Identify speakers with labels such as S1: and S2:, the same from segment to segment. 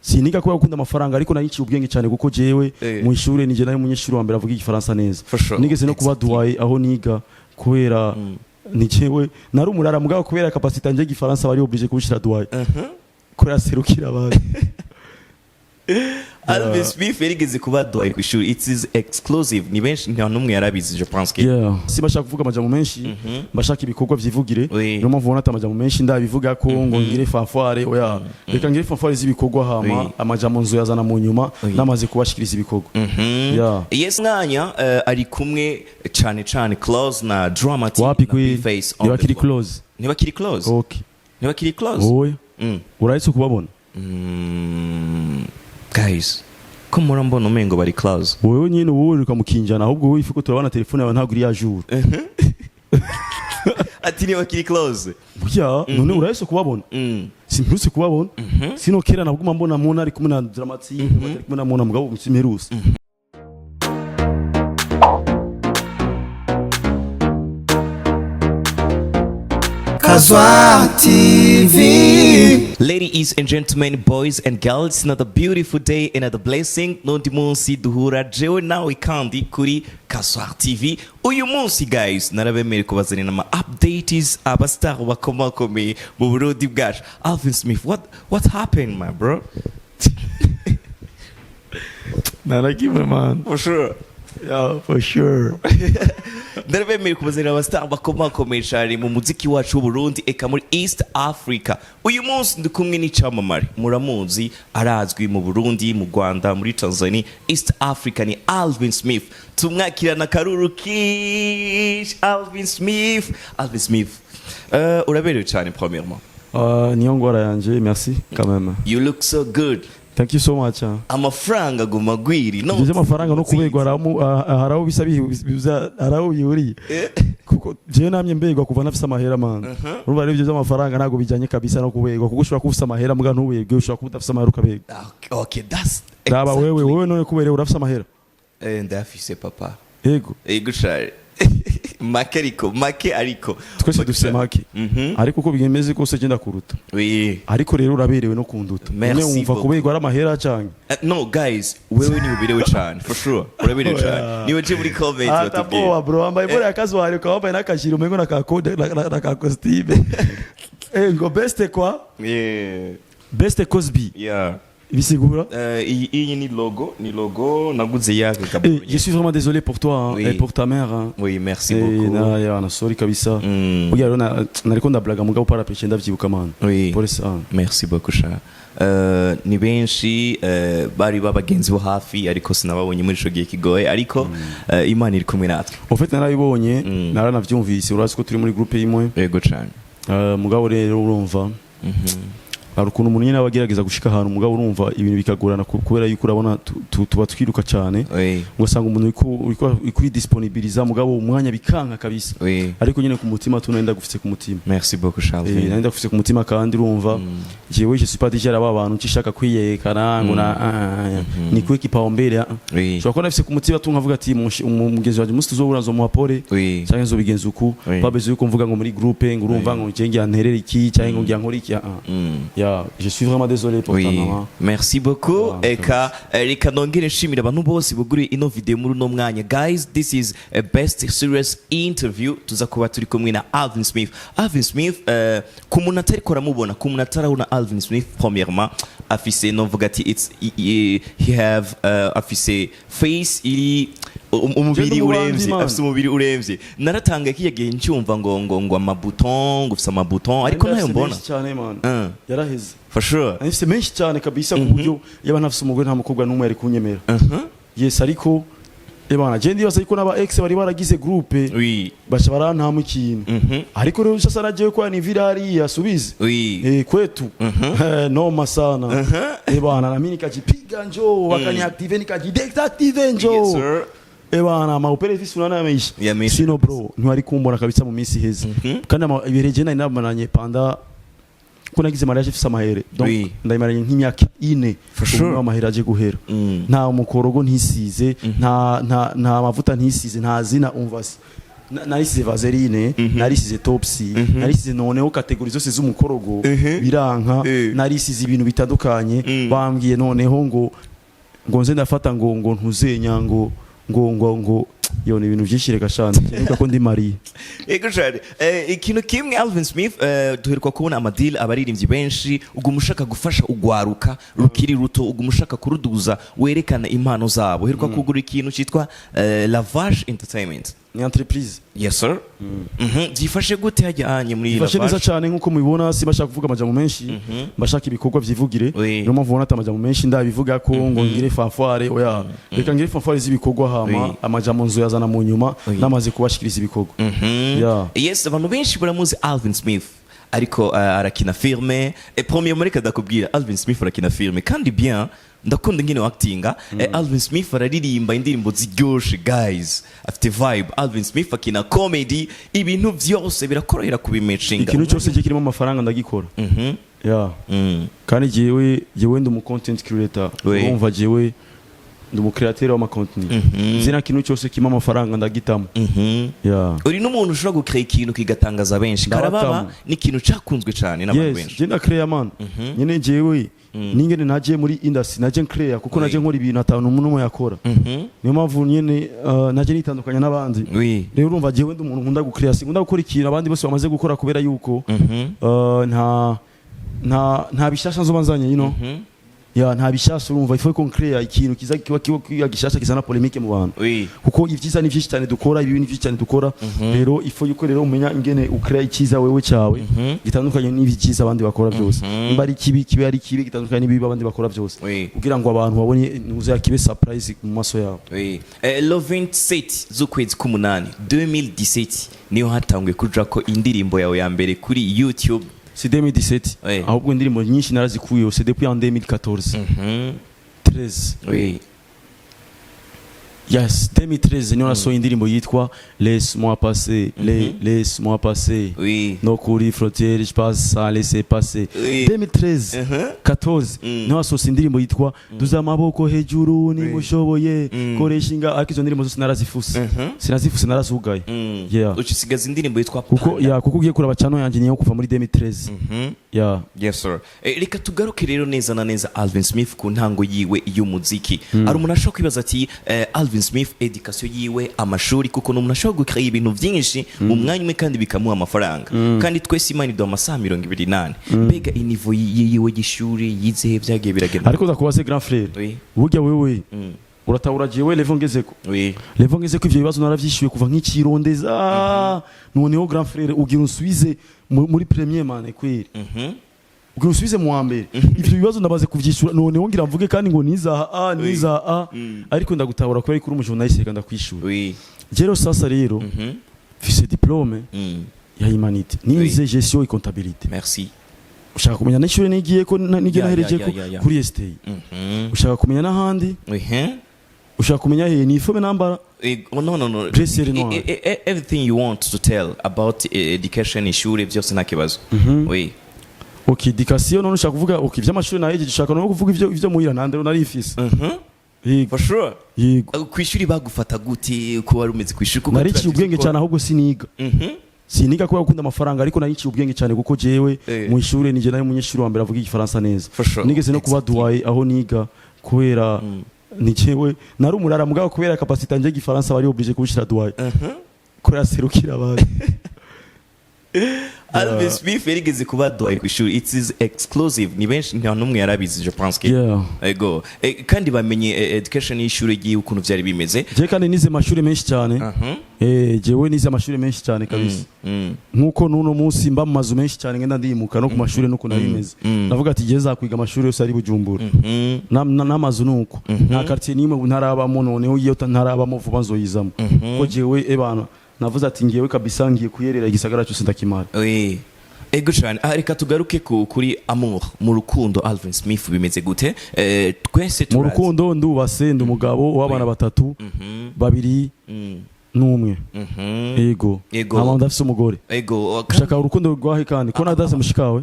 S1: Siniga kubera gukunda amafaranga, ariko nari nciye ubwenge cyane, kuko jewe mu ishure nije nari umunyeshuri wa mbere avuga igifaransa neza.
S2: For sure.
S1: Nigeze no kuba doyen aho niga, kubera ni jewe nari umurara, mugabo kubera capacité yanje y'igifaransa bari obligé kubishira doyen, kubera serukira abandi.
S2: Alvin Smith yarigeze kuba doyen ku ishuri. It is exclusive, ni benshi, nta n'umwe yarabizi, je pense que.
S1: Yeah. Si bashaka kuvuga amajambo menshi, bashaka ibikorwa vyivugire.
S2: Oui.
S1: Niyo mpamvu ubona ata amajambo menshi ndabivuga ko ngo ngire fanfare. Oya, reka ngire fanfare z'ibikorwa, hama amajambo nzoyazana mu nyuma namaze kubashikiriza ibikorwa. Yeah.
S2: Yes, mwanya ari kumwe cyane cyane close na Drama T
S1: Wapi
S2: na
S1: kwi
S2: B-Face on the
S1: ntibakiri
S2: floor.
S1: close.
S2: Ntibakiri close.
S1: Okay.
S2: Ntibakiri close.
S1: Oya, urahetse kubabona.
S2: Guys, ko murambona umengo bari close?
S1: Wewe nyine wowe ukamukinjana, ahubwo wowe ifuko turabona telefone yawe ntabwo iri ya jour.
S2: Ati ntibakiri close.
S1: Burya none urahetse kubabona? Simperutse kubabona. Sino kera nabwo mbona muna ari kumwe na Drama T, ari kumwe na Mona, mugabo simperutse.
S3: Kazwa TV.
S2: Ladies and gentlemen, boys and girls, another beautiful day, another blessing. N'undi munsi duhura jewe nawe kandi kuri Kaswar TV. Uyu munsi, guys, narabemeye kubazanira ama updates, abastar bakomakomeye mu Burundi bwacu. Alvin Smith, what happened, my bro?
S1: Narakimwe, man.
S2: For sure.
S1: Yeah, for sure.
S2: Ndarabemeye kubazanira abastar bakomakomeye cyane mu muziki wacu w'Uburundi, eka muri East Africa. Uyu munsi ndi kumwe n'icyamamare, muramuzi, arazwi mu Burundi, mu Rwanda, muri Tanzania, East Africa, ni Alvin Smith. Tumwakirana karuru kish Alvin Smith. Alvin Smith, uraberewe cyane, premièrement.
S1: Niyo ngwara yanje, merci quand même.
S2: You look so good.
S1: Thank you so much, ah.
S2: Amafaranga aguma agwiri no
S1: Ibyo by'amafaranga no kuberwa hari aho bisa hari aho bihuriye, kuko jewe namye mberwa kuva nafise amahera, man. Urumva rero, ibyo by'amafaranga ntabwo bijyanye kabisa no kuberwa, kuko ushobora kuba ufise amahera muga ntuberwe, ushobora kuba udafise amahera ukaberwa.
S2: Okay, that's
S1: Raba wewe, wewe none kuberewe urafise amahera?
S2: Ndafise, papa.
S1: Yego.
S2: Ego cyane, make ariko, make ariko.
S1: Twese dufise make, ariko uko bimeze kose genda kuruta. Ariko rero uraberewe no kunduta.
S2: Merci
S1: None wumva
S2: beaucoup.
S1: kuberwa ari amahera canke?
S2: No guys, wewe ni uberewe cyane, for sure uraberewe cyane. Niwe je muri comment batubwira.
S1: Atapoa, bro, wambaye bora yakazwari, ukaba wambaye n'akajiri umengo na ka code na ka costume. Ngo best kwa best Cosby. Bisigura?
S2: Iyi ni logo naguze yaka.
S1: Je suis vraiment désolé pour toi, hein, et pour ta mère, hein.
S2: Oui, merci
S1: Eh,
S2: beaucoup.
S1: na ya na sorry kabisa. Burya rero nariko ndablaga, mugabo parapeshe ndavyibuka, man. Pole sana.
S2: Merci beaucoup, sha. Ni benshi bari babagenzi bo hafi, ariko sinababonye muri ico gihe kigoye, ariko Imana iri kumwe natwe.
S1: En fait narabibonye, naranavyumvise, urazi ko turi muri groupe imwe.
S2: Yego cyane.
S1: Mugabo rero urumva hari ukuntu umuntu nyine aba agerageza gushika ahantu, mugabo urumva ibintu bikagorana kubera yuko urabona tuba twiruka cyane, ugasanga umuntu uriko uridisponibiliza, mugabo umwanya bikanka kabisa. Ariko nyine ku mutima tu nari ndagufise ku mutima.
S2: Merci beaucoup, Charles.
S1: Nari ndagufise ku mutima, kandi urumva jewe je suis pas déjà aba bantu nshaka kwiyekana ngo na ni kwe kipaumbele. Ushobora kuba nafise ku mutima tu nkavuga ati umugenzi wanje umunsi tuzohura nzomuha pole, canke nzobigenza uku. Pas besoin yuko mvuga ngo muri groupe ngo urumva ngo nje ngira nterere iki canke ngo ngira nkore iki, ah, ah. Ya, je suis vraiment désolé pour ta maman.
S2: Merci beaucoup.
S1: Ouais,
S2: Eka reka nongere nshimira abantu bose buguriye ino video muri uno mwanya. Guys, this is a best serious interview tuza kuba turi kumwe na Alvin Smith. Alvin Smith, ku muntu atariko aramubona, ku muntu atarabona Alvin Smith, premièrement afise, novuga ati it's he have afise face iri umubiri
S1: Genda umubandi,
S2: uremvye.
S1: man.
S2: Afise umubiri uremvye. Naratanga kiya gihe ncyumva ngo amabouton, ngo ufise amabouton, ariko nayo
S1: Nari
S2: mbona
S1: menshi cyane, man. Yaraheze.
S2: For sure.
S1: Nari menshi cyane kabisa, ku buryo yaba ntafise umugore nta mukobwa n'umwe yari kunyemera. Yes, ariko ebana je ndibaza yuko n'aba ex bari baragize groupe baca barantama ikintu. Ariko rero sasa nagiye kwa ni virali asubize. Kwetu noma sana. Bana, na mimi nikajipiga njoo, wakaniactive, nikajideactive njoo.
S2: Yes, sir.
S1: Bana, maupere visi unaona yameisha.
S2: Yameisha.
S1: Sino bro, ntiwari kumbona kabisa mu minsi iheze. Kandi ibihe nari namaranye panda ko nagize mariage ifise amahere, donc ndayimaranye nk'imyaka 4.
S2: For sure.
S1: Ubu amahera aje guhera, nta mukorogo ntisize, nta mavuta ntisize, nta zina umva se. Narisize vaseline, narisize topsy, narisize noneho catégories zose z'umukorogo, biranka. Narisize ibintu bitandukanye. Bambwiye noneho ngo nze ndafata ngo ntuzenya ngo yo ni ibintu byinshi. Reka shana nibuka ko ndi marié.
S2: Ego cyane. Ikintu kimwe, Alvin Smith, duheruka kubona amadili, abaririmbyi benshi uguma ushaka gufasha ugwaruka rukiri ruto, uguma ushaka kuruduza, werekana impano zabo. Uheruka kugura ikintu cyitwa Lavage Entertainment.
S1: Ni entreprise.
S2: Yes sir. Byifashe gute hajyanye muri
S1: Ifashe neza
S2: Lavage?
S1: cyane. Nk'uko mubibona, simbashaka kuvuga amajambo menshi, mbashaka ibikorwa vyivugire. Niyo mpamvu ubona ata amajambo menshi ndabivuga ko ngo ngire fanfare. Oya, reka ngire fanfare z'ibikorwa, hama amajambo nzoyazana mu nyuma namaze kubashikiriza ibikorwa. Yeah.
S2: Yes, abantu benshi baramuzi Alvin Smith, ariko arakina filme. Premièrement, reka ndakubwira, Alvin Smith arakina filme kandi bien, ndakunda ingene actinga. Alvin Smith araririmba indirimbo ziryoshe, guys, afite vibe. Alvin Smith akina comedy, ibintu vyose birakorohera kubimatchinga.
S1: Ikintu cyose giye kirimo amafaranga ndagikora. Yeah. Kandi jewe ndi umu content creator. Urumva, jewe ndi umu creator w'ama contenu. Zina kintu cyose kirimo amafaranga ndagitamo. Yeah.
S2: Uri n'umuntu ushobora gukrea ikintu kigatangaza benshi.
S1: Ndabatamo.
S2: Karababa ni ikintu cakunzwe cane n'abantu
S1: Yes.
S2: benshi.
S1: Je ndacrea, man. Nyene jewe ningene naje muri industry, naje ncrea kuko naje nkora ibintu atanu umuntu umwe yakora. Niyo mpamvu nyene naje nitandukanya n'abandi. Rero urumva, jewe ndi umuntu nkunda gucrea, sinkunda gukora ikintu abandi bose bamaze gukora, kubera yuko nta bishasha nzoba nzanye. Ya, nta bishasha. Urumva, il faut qu'on crée ikintu kiza kiba gishasha, kizana polémique mu bantu, kuko ivyiza ni vyinshi cyane dukora, ibibi ni vyinshi cyane dukora. Rero il faut yuko rero umenya ingene ucrea icyiza wewe cyawe gitandukanye n'ibyiza abandi bakora byose. Nimba ari kibi, kibe ari kibi gitandukanye n'ibibi abandi bakora byose, kugira ngo abantu babone nuza kibe surprise mu maso yabo.
S2: Oui. Le 27 z'ukwezi k'umunani 2017 niyo hatanguye kuja ko indirimbo yawe ya mbere kuri YouTube.
S1: C'est 2017. Ahubwo indirimbo nyinshi narazikuyeho, c'est depuis en 2014, 13. Yes, 2013 niyo nasohoye indirimbo yitwa Laisse-moi passer, laisse-moi passer. No kuri frontière je passe sans laisser passer. 2013, 14 niho hasohotse indirimbo yitwa Duza amaboko hejuru nimushoboye koresha inga, ariko izo ndirimbo zose narazifuse. Sinazifuse, narazugaye. Yeah.
S2: Ucisigaza indirimbo yitwa
S1: Kuko
S2: Panda.
S1: ya, kuko ugiye kuraba channel yanjye niyo kuva muri 2013. Yeah.
S2: Yes sir. Reka tugaruke rero neza na neza Alvin Smith ku ntango yiwe y'umuziki. Hari umuntu ashobora kwibaza ati Alvin Smith, education yiwe, amashuri, kuko ni umuntu ashobora gukora ibintu byinshi mu mwanya umwe kandi bikamuha amafaranga. Kandi twese Imana iduha amasaha 24. Mbega iniveau yiwe y'ishuri yizehe, byagiye biragenda?
S1: Ariko ndakubaze, grand frère.
S2: Oui.
S1: Burya wewe uratabura jewe level ngezeko. Level ngezeko, ivyo bibazo naravyishyuye kuva nk'ikirondeza. Noneho, grand frère, ugira unsubize muri première année kweri? Ugira unsubize mu wa mbere? Ivyo bibazo ndabaze kuvyishura, noneho ngira mvuge kandi ngo nizaha a nizaha a, ariko ndagutahura kubera ko uri umujournaliste, reka ndakwishura. Rero sasa rero mfise diplôme ya humanité, nize gestion et comptabilité.
S2: Merci.
S1: Ushaka kumenya n'ishure nigiye ko nigiye nahereje ko?
S2: Ya.
S1: Kuri STI. Ushaka kumenya n'ahandi? Ushaka kumenya he niforme nambara?
S2: Oh, no, no, no.
S1: Bleu noir.
S2: Everything you want to tell about education, ishuri byose nta kibazo. Oui.
S1: Ok, education none ushaka kuvuga, ok, ivy'amashuri nahejeje, ushaka no kuvuga ivyo muhira nande narifise? Yego.
S2: For sure.
S1: Yego.
S2: Ku ishuri bagufata gute, ko wari umeze ku ishuri? Kuko
S1: Nariciye
S2: turazi
S1: ubwenge
S2: ko-
S1: cyane, ahubwo siniga. Siniga kubera gukunda amafaranga, ariko nariciye ubwenge cyane, kuko jewe mu ishuri nije nari umunyeshuri wa mbere avuga igifaransa neza.
S2: For sure.
S1: Nigeze no kuba doyen aho niga, kubera ni jewe nari umurara, mugabo kubera capacité yanje y'igifaransa bari obligé kubishira doyen, kubera serukira abandi.
S2: Alvin Smith yarigeze kuba doyen ku ishuri. It is exclusive, ni benshi, nta n'umwe yarabizi, je pense que. Ego. Kandi bamenye education y'ishuri ryiwe ukuntu byari bimeze.
S1: Je kandi nize amashuri menshi cyane. Jewe nize amashuri menshi cyane kabisa. Nkuko n'uno munsi mba mu mazu menshi cyane, ngenda ndimuka no ku mashuri nuko nari meze. Ndavuga ati jye zakwiga amashuri yose ari Bujumbura. N'amazu nuko nta quartier nimwe ntarabamo, noneho iyo ntarabamo vuba nzoyizamo, ko jewe ebana navuze ati ngiyewe kabisa, ngiye kuyerera igisagara cyose ndakimara.
S2: Oui. Ego cyane. Reka tugaruke kuri amour, mu rukundo Alvin Smith bimeze gute? Twese
S1: Mu
S2: turazi.
S1: rukundo ndubase, ndi umugabo w'abana batatu, babiri n'umwe. Yego.
S2: Yego.
S1: Hama ndafise umugore.
S2: Ego.
S1: Ushaka urukundo rwahe kandi ko nadase mushikawe?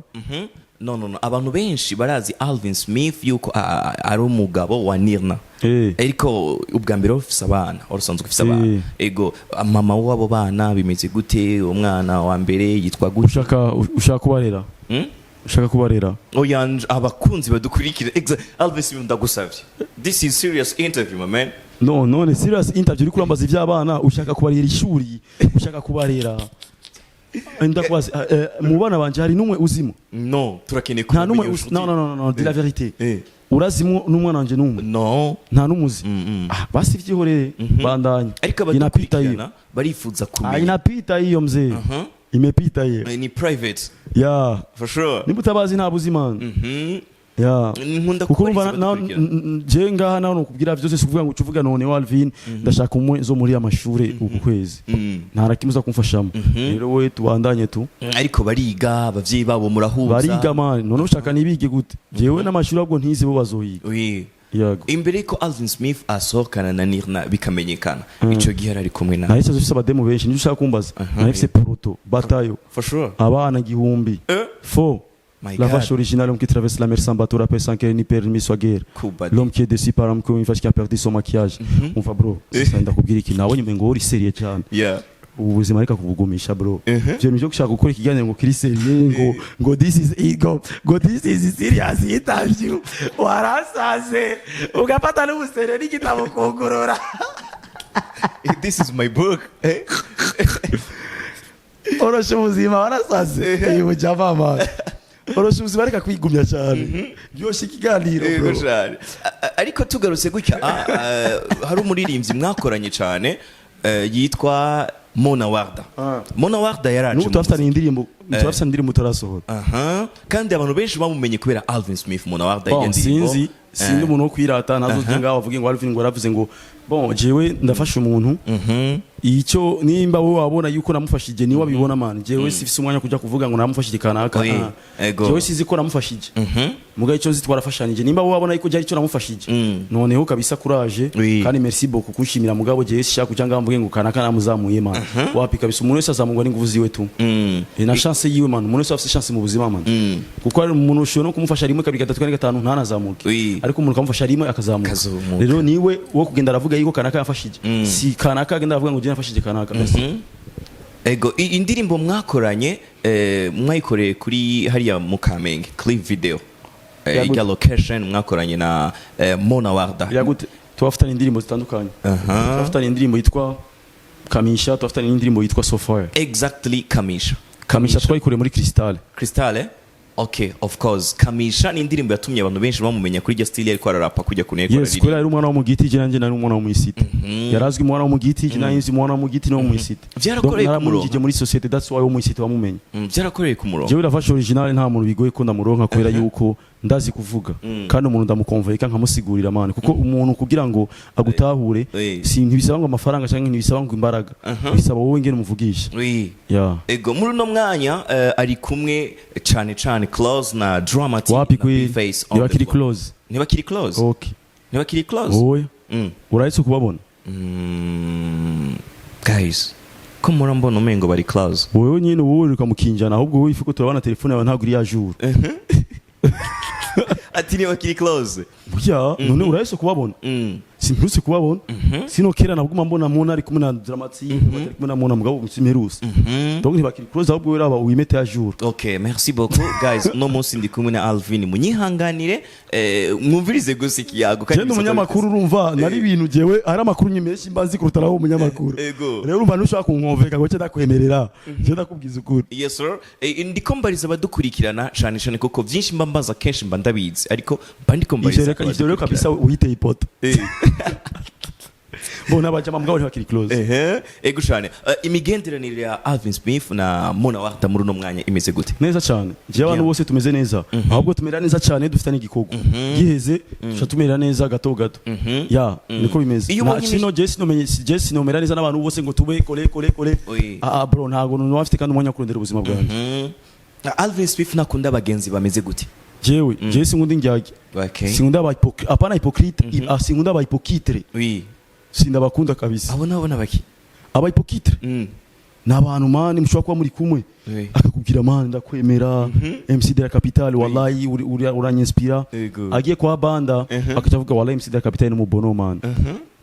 S2: No, no, no, abantu benshi barazi Alvin Smith yuko ari umugabo wa Nirna. Ariko ubwa mbere ufise abana, wari usanzwe ufise abana? Ego, mama w'abo bana bimeze gute? Umwana wa mbere yitwa gute?
S1: Ushaka kubarera?
S2: Hmm?
S1: Ushaka kubarera?
S2: Oya, abakunzi badukurikira. Alvin Smith, ndagusavye, this is serious interview, my man.
S1: No, none serious interview uri kurambaza iby'abana, ushaka kubarera ishuri, ushaka kubarera? Ndakubaza, mu bana banje hari n'umwe uzimo?
S2: No, turakeneye
S1: Nta n'umwe
S2: kumenya.
S1: No, no, no, no, dis la vérité. Urazimo n'umwana wanje n'umwe?
S2: No.
S1: Nta n'umuzi?
S2: Mm.
S1: Ah, basi vyihorere, bandanya.
S2: Ariko
S1: Inapita hiyo.
S2: abadukurikirana barifuza
S1: Ah,
S2: kumenya.
S1: inapita hiyo, mzee. Imepita hiyo.
S2: Ni private.
S1: Ya.
S2: For sure.
S1: Nimba utabazi, nta buzima. Ya.
S2: Nkunda
S1: Kuko urumva
S2: kubariza abadukurikirana.
S1: je ngaha nawe nokubwira vyose, si ukuvuga ngo ucuvuga none wa Alvin, ndashaka umwe zo muri amashure uku kwezi. Nta na kimwe uza kumfashamo. Rero we tubandanye tu.
S2: Ariko bariga, abavyeyi babo murahuza?
S1: Bariga, man, none ushaka nibige gute? Jewe n'amashuri ahubwo ntize, bo bazoyiga.
S2: Oui.
S1: Yego.
S2: Imbere ko Alvin Smith asohokana na Nirna bikamenyekana, ico gihe ari kumwe na
S1: Nari mfise abademu benshi, nivyo ushaka kumbaza? Nari mfise poroto batayo.
S2: For sure.
S1: Abana 1000. Faux.
S2: My
S1: La
S2: God.
S1: vache originale, l'homme qui traverse la mer sans bateau, rappelle sans qu'elle ni permis soit guerre.
S2: Kuba.
S1: L'homme qui est déçu par l'homme comme une vache qui a perdu son maquillage. Umva bro, sasa ndakubwira iki, nabonye umengo uri sérieux cyane. Ubu buzima reka kubugumisha, bro. Ivyo bintu byo gushaka gukora ikiganiro ngo kiri sérieux, ngo this is ego, ngo this is serious interview. Warasaze ugafata n'ubusere n'igitabo kugurura.
S2: This is my book. Eh?
S1: Orosha ubuzima, warasaze. Uyu mujama, man. Orosha ubuzima, reka kwigumya cyane. Byoshe ikiganiro,
S2: Yego
S1: bro.
S2: cyane. Ariko tugarutse gutya, hari umuririmbyi mwakoranye cyane, yitwa Mona Warda. Mona Warda yaraje
S1: N'ubu
S2: mu
S1: turafitanye indirimbo tutarasohora.
S2: Aha. Kandi abantu benshi bamumenye kubera Alvin Smith, Mona Warda,
S1: Bon,
S2: iyo ndirimbo.
S1: sinzi, sindi umuntu wo kwirata, ntazojya ngaho bavuge ngo Alvin ngo yaravuze ngo. Bon, jewe ndafasha umuntu. Icyo nimba wowe wabona yuko namufashije, niwe wabibona, man. Jewe sifise umwanya wo kujya kuvuga ngo namufashije kanaka.
S2: Oui,
S1: Ah.
S2: ego.
S1: Jewe sizi ko namufashije. Mugabe icyo nzi, twarafashanije. Nimba wowe wabona yuko byari icyo namufashije, noneho kabisa courage. Kandi merci beaucoup kunshimira, mugabo jewe sishaka kuja ngaho mvuge ngo kanaka namuzamuye, man. Wapi kabisa, umuntu wese azamurwa n'inguvu ziwe tu. Na chance yiwe, man. Umuntu wese afite chance mu buzima, man. Kuko hari umuntu ushobora no kumufasha rimwe, kabiri, gatatu, kane, gatanu, ntanazamuke. Ariko umuntu ukamufasha rimwe, akazamuka.
S2: Akazamuka.
S1: Rero niwe wo kugenda aravuga yuko kanaka yafashije, si kanaka agenda aravuga ngo njye nafashije kanaka. Merci.
S2: Ego, indirimbo mwakoranye, mwayikoreye kuri hariya mu Kamenge, clip video.
S1: Yagute.
S2: Ya location mwakoranye na Mona Warda.
S1: Yagute? Tubafitanye indirimbo zitandukanye. Tubafitanye indirimbo yitwa Kamisha, tubafitanye n'indirimbo yitwa Sofia.
S2: Exactly, Kamisha.
S1: Kamisha twayikoreye muri Crystal.
S2: Crystal, eh? Okay, of course. Kamisha ni indirimbo yatumye abantu benshi bamumenya kuri iryo style ariko ararapa kujya kuneko.
S1: Yes, kubera yari umwana wo mu giti, je nanjye nari umwana wo mu isite. Yarazwi umwana wo mu giti, je nanjye nzi umwana wo mu giti no mu isite.
S2: Vyarakoreye
S1: Donc,
S2: ku murongo.
S1: naramunyigije muri société, that's why wo mu isite wamumenye.
S2: Byarakoreye ku murongo.
S1: Jewe la vache originale, nta muntu bigoye ko ndamuronka, kubera yuko ndazi kuvuga kandi umuntu ndamukonvoyeka nkamusigurira, man. Kuko umuntu kugira ngo agutahure, si ntibisaba ngo amafaranga cyangwa ntibisaba ngo imbaraga, bisaba wowe ngene umuvugisha. Yeah.
S2: Ego, muri uno mwanya ari kumwe cyane cyane close na Drama T
S1: Wapi
S2: na
S1: kweli.
S2: B-Face on the
S1: Ntibakiri
S2: floor.
S1: close.
S2: Ntibakiri close?
S1: Okay.
S2: Ntibakiri close?
S1: Oya. Urahetse kubabona?
S2: Guys, ko murambona umengo bari close?
S1: Wowe nyine wowe uri mukinjana, ahubwo wowe ifuko turabona telefone yawe ntabwo iri ya jour.
S2: Ati ntibakiri close.
S1: Burya none urahetse kubabona? Simperutse kubabona, sino kera nabwo mbona Mona ari kumwe na Drama T, ari kumwe na Mona, mugabo simperutse. Donc ntibakiri close, ahubwo wowe raba uyimete ya jour.
S2: Okay, merci beaucoup, guys. Uno munsi ndi kumwe na Alvin, munyihanganire, mwumvirize gusa ikiyago kandi
S1: Jewe ndi umunyamakuru, urumva nari ibintu jewe ari amakuru menshi mba nzi kuruta nawe umunyamakuru.
S2: Ego.
S1: Rero urumva ntushobora kunkonveka ngo ndakwemerera, je ndakubwiza ukuri.
S2: Yes sir. Ndiko mbariza abadukurikirana cyane cyane, kuko byinshi mba mbaza kenshi mba ndabizi, ariko mba ndiko mbariza
S1: Ivyo rero kabisa uhite ipoto bo n'abajama, mugabo ntibakiri close.
S2: Ehe, ego cyane. Imigenderanire ya Alvin Smith na Mona Warda muri uno mwanya imeze gute?
S1: Neza cyane, jewe abantu bose tumeze neza, ahubwo tumera neza cyane dufite n'igikorwa giheze tuca tumera neza gato gato. Ya, niko bimeze.
S2: Iyo
S1: Na
S2: ubonye
S1: sino je sinomenye, je sinomera neza n'abantu bose ngo tube kole kole kole. Ah ah, bro, ntago numva mfite kandi umwanya wo kurondera ubuzima bwanjye.
S2: Alvin Smith nakunda abagenzi bameze gute?
S1: Jewe sinkunda indyarya. Sinkunda aba apana hypocrite, sinkunda aba hypocrite. Sindabakunda kabisa.
S2: Abo nabo nabaki?
S1: Aba hypocrite. Ni abantu, man, mushobora kuba muri kumwe, akakubwira: "Man, ndakwemera, MC de la Capitale, wallahi uranyinspira." Agiye kwa banda, akaca avuga: "Wallahi, MC de la Capitale ni umubono, man."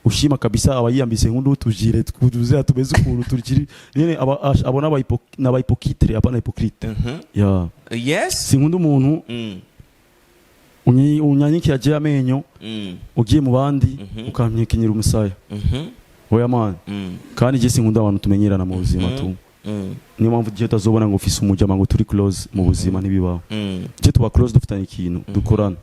S1: Ushima kabisa aba yiyambise nk'undi utujire twuzuye tumeze ukuntu turikiri nyene, aba abona aba hypocrite, apana hypocrite ya. Sinkunda umuntu unyanyikira je amenyo, ugiye mu bandi ukamyekenyera umusaya. Oya, man. Kandi je sinkunda abantu tumenyerana mu buzima tu. Niyo mpamvu je utazobona ngo ufise umujama ngo turi close mu buzima, ntibibaho. Je tuba close dufitanye ikintu dukorana.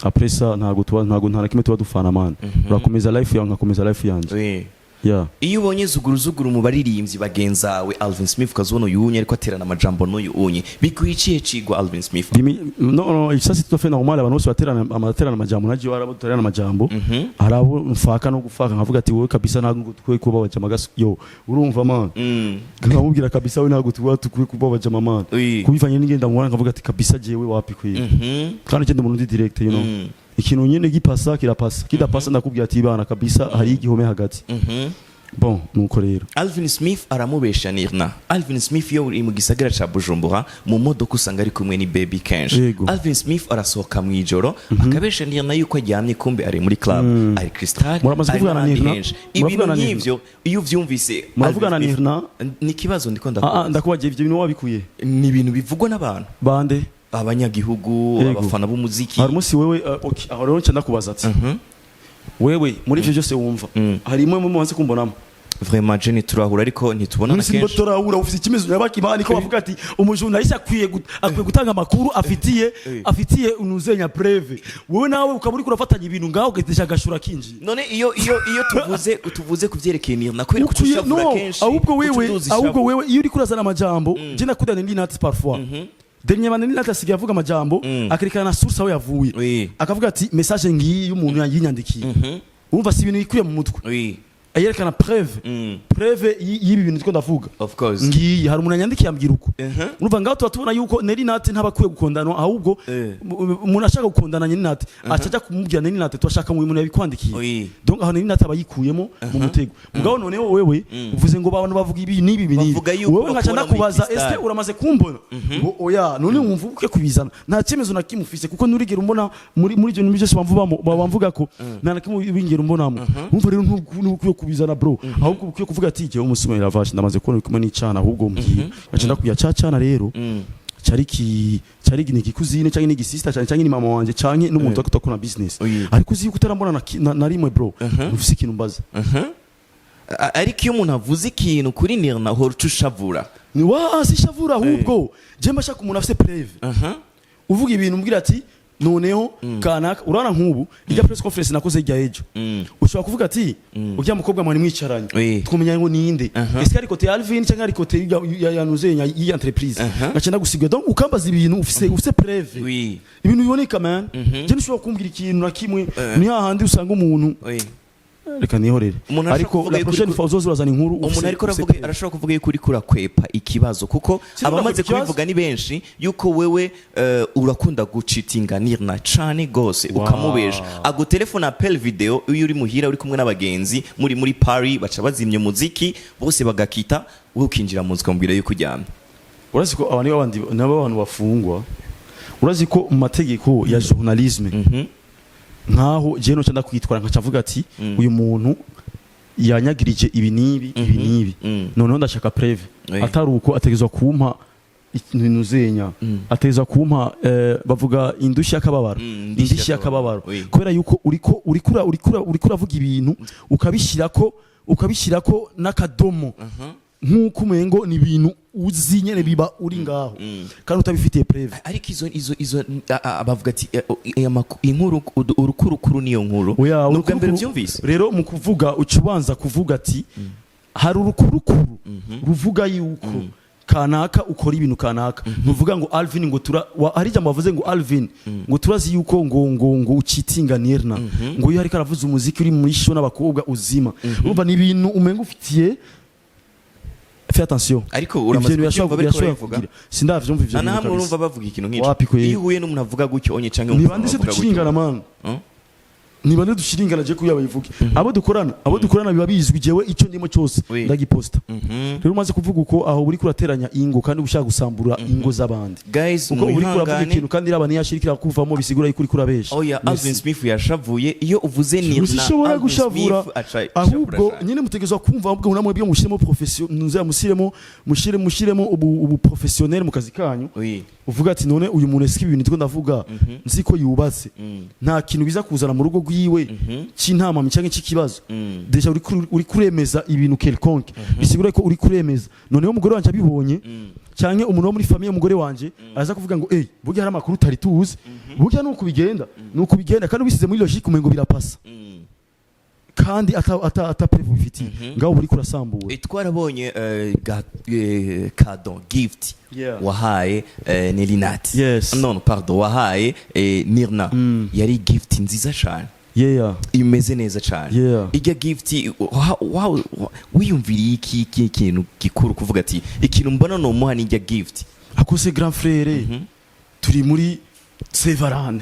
S1: Après ça, ntago tuba, ntago nta na kimwe tuba dufana, man. Urakomeza life yawe, nkakomeza life yanje. Yeah.
S2: Iyo ubonye zuguru zuguru mu baririmbyi bagenzawe, Alvin Smith, ukazibona uyu unye ariko aterana amajambo n'uyu unye, biguha ikihe cigwa, Alvin Smith?
S1: Non, non, ça c'est tout à fait normal. Abantu bose baterana amaterana amajambo, naje warabo duterana amajambo. Hari abo mfaka no gufaka, nkavuga ati: "Wowe kabisa ntabwo dukwiye kuba abajama." Yo, urumva, man? Nkamubwira kabisa: "We, ntabwo tuba dukwiye kuba abajama, man." Kubivanye n'ingenda mubona, nkavuga ati: "Kabisa jewe wapi kwiye." Kandi je ndi umuntu ndi direct. Ikintu nyene gipasa kirapasa, kidapasa ndakubwira ati: "Bana, kabisa hari igihome hagati." Bon, nuko rero.
S2: Alvin Smith aramubesha Nirna. Alvin Smith iyo uri mu gisagara ca Bujumbura mu modoka, usanga ari kumwe ni baby kenshi. Alvin Smith arasohoka mu ijoro, akabesha Nirna yuko aryamye, kumbe ari muri club, ari Crystal,
S1: Muramaze
S2: ari
S1: kuvugana
S2: n'ahandi
S1: Nirna?
S2: henshi. Ibintu
S1: Muravugana Nirna?
S2: nk'ivyo iyo uvyumvise,
S1: Muravugana
S2: Alvin Smith,
S1: Nirna?
S2: Ni ikibazo ndiko
S1: Ah, ah,
S2: ndakubaza.
S1: Ndakubagiye, ivyo bintu wabikuye?
S2: Ni ibintu bivugwa n'abantu.
S1: Bande?
S2: Abanyagihugu, abafana b'umuziki.
S1: Hari umunsi wewe, okay, aho rero nca ndakubaza ati: wewe muri ivyo byose wumva, hari imwe mu muhanzi kumbonamo?
S2: Vraiment, Jenny, turahura ariko ntitubonana
S1: None simba
S2: kenshi.
S1: Turahura, ufite ikimezo nyabakimani ko bavuga ati umujournaliste akwiye gutanga amakuru afitiye unuzenya preuve. Wowe nawe ukaba uriko urafatanya ibintu ngaho, ugatesha agashura kinjiye.
S2: None iyo tuvuze ku vyerekeye Nirna, kubera ko
S1: Ukwiye
S2: ushavura
S1: no
S2: kenshi,
S1: ahubwo wewe
S2: ucuduza
S1: ahubwo
S2: ishavu.
S1: wewe iyo uriko urazana amajambo, je nakundana ndi nati parfois dernier man nati asigaye avuga amajambo, akerekana na source aho yavuye. Akavuga ati: "Message ngiyi y'umuntu yinyandikiye." Urumva, si ibintu yikuye mu mutwe. Yerekana preuve, preuve y'ibi bintu ndiko ndavuga.
S2: Of course.
S1: Ngiyi, hari umuntu yanyandikiye ambwira uko. Urumva, ngaho tuba tubona yuko Nelly Nat ntabakwiye gukundana, ahubwo umuntu ashaka gukundana Nelly Nat aca ajya kumubwira: "Nelly Nat, turashaka mu umuntu yabikwandikiye." Donc aho Nelly Nat aba yikuyemo mu mutego. Mugabo noneho wewe uvuze ngo abantu bavuga ibi n'ibi ibi n'ibi,
S2: Bavuga yuko
S1: wowe nkaca
S2: bakubona muri
S1: ndakubaza:
S2: Crystal.
S1: Eske uramaze kumbona? Ngo oya. None wumva ukwiye kubizana? Nta cyemezo na kimwe ufise, kuko nturigera umbona muri ibyo bintu byose bamvuga ko nta na kimwe wingera umbonamo. Wumva rero ntukwiye kubizana, bro. Ahubwo ukwiye kuvuga ati: "Jyewe umusuma iravashe, ndamaze kubona uri kumwe n'icana." Ahubwo mbwira, ngaca ndakubwira ca cana rero cari ni igikuzine canke ni igisista canke ni mama wanje canke n'umuntu ariko tukora business. Ariko uzi yuko utarambona na rimwe, bro, ntufise ikintu mbaza.
S2: Ariko iyo umuntu avuze ikintu kuri Nirna, uhora uca ushavura.
S1: Ni wa sishavura, ahubwo je mba shaka umuntu afise preuve. Uvuga ibintu, umbwira ati noneho kanaka. Urabona nk'ubu ijya press conference nakoze hirya ejo, ushobora kuvuga ati ujya mukobwa mwari mwicaranye, twumenya ngo ninde? Ese ari côté ya Alvin cyangwa ari côté ya nuzenya y'iyi entreprise? Ngaca ndagusigura. Donc ukambaza ibintu ufise preuve, ibintu biboneka, man. Je ntushobora kumbwira ikintu na kimwe. Ni hahandi usanga umuntu, reka nihorere.
S2: Umuntu arashobora
S1: Ariko
S2: kuvuga
S1: la
S2: yuko
S1: prochaine fois uzoza urazana inkuru
S2: umuntu ariko
S1: ufise
S2: aravuga,
S1: preuve.
S2: arashobora kuvuga yuko uriko urakwepa ikibazo, kuko
S1: Sinzi
S2: abamaze
S1: urakwepa ikibazo.
S2: kubivuga ni benshi yuko wewe urakunda gucitinga Nirna cane gose, ukamubesha, agutelefone appel vidéo iyo uri muhira, uri kumwe n'abagenzi muri Paris, baca bazimya umuziki bose bagakita, wowe ukinjira mu nzu ukamubwira yuko uryamye.
S1: Urazi ko aba nibo bandi nabo abantu bafungwa? Urazi ko mu mategeko ya journalisme, nkaho je no ndakwitwara, nkaca mvuga ati uyu muntu yanyagirije ibi n'ibi, ibi n'ibi, noneho ndashaka preuve. Atari uko, ategerezwa kumpa ikintu zenya, ategerezwa kumpa, bavuga indushyi y'akababaro.
S2: Indushyi
S1: Indushyi y'akababaro.
S2: y'akababaro.
S1: Kubera yuko uriko uravuga ibintu ukabishyirako n'akadomo, nk'uko umengo ni ibintu uzi nyene biba uri ngaho, kandi utabifitiye preuve.
S2: Ariko izo bavuga ati inkuru urukurukuru niyo nkuru.
S1: Oya.
S2: Ni ubwa mbere
S1: urukurukuru-
S2: byumvise.
S1: Rero mu kuvuga, uca ubanza kuvuga ati hari urukurukuru ruvuga yuko kanaka ukora ibintu kanaka. Ntuvuga ngo Alvin ngo tura hari ijambo bavuze ngo Alvin ngo turazi yuko ngo ucitinga Nirna, ngo iyo ariko aravuza umuziki uri muri show n'abakobwa uzima. Urumva, ni ibintu umenga ufitiye. Fais attention.
S2: Ariko
S1: Ivyo
S2: uramaze
S1: bintu
S2: kubyumva bariko
S1: birashobora
S2: barabivuga?
S1: kugira, sindavyumva ivyo
S2: Nta na
S1: bintu
S2: hamwe
S1: kabisa.
S2: urumva bavuga ikintu nk'ico?
S1: Wapi kweli.
S2: Iyo uhuye n'umuntu avuga gutyo onye canke
S1: Ni bande se
S2: avuga gutyo?
S1: duciringana, man?
S2: Hmm?
S1: Niba ndushyiringana je kuya bayivuge, abo dukorana biba bizwi. Jewe icyo ndimo cyose ndagiposta. Rero umaze kuvuga uko, aho uri kurateranya ingo kandi ushaka gusambura ingo z'abandi,
S2: Guys,
S1: kuko uri kuravuga
S2: mwihangane.
S1: ikintu kandi iraba niyashirikira kuvamo, bisigura yuko uri kurabesha.
S2: Oya.
S1: Merci.
S2: Alvin Smith yashavuye iyo uvuze Nirna.
S1: Sishobora
S2: Alvin
S1: gushavura.
S2: Smith aca
S1: Ahubwo
S2: ishavura cyane.
S1: nyine mutegerezwa kumva, ahubwo namwe byo mushyiremo profession, nuza mushyiremo ubu professionnel mu kazi kanyu. Uvuga ati: "None uyu muntu, ese ibi bintu ndavuga nzi ko yubatse, nta kintu biza kuzana mu rugo rwiwe cy'intamami cyangwa cy'ikibazo?" Déjà uri kuremeza ibintu quelconque, bisigura ko uri kuremeza. Noneho umugore wanje abibonye cyangwa umuntu wo muri famille umugore wanje araza kuvuga ngo: "Eh, burya hari amakuru utari tuzi, burya nuko bigenda, nuko bigenda." Kandi ubisize muri logique umengo birapasa, kandi ata preuve ubifitiye, ngaho uri kurasambura.
S2: Twarabonye cadeau, gift wahaye Nelinat. No, pardon, wahaye Nirna. Yari gift nziza cyane, imeze neza cyane. Ijya gift wiyumviriye iki kintu gikuru kuvuga ati: "Ikintu mbona nomuha ni ijya gift"?
S1: Akose grand frère, turi muri Sevarane.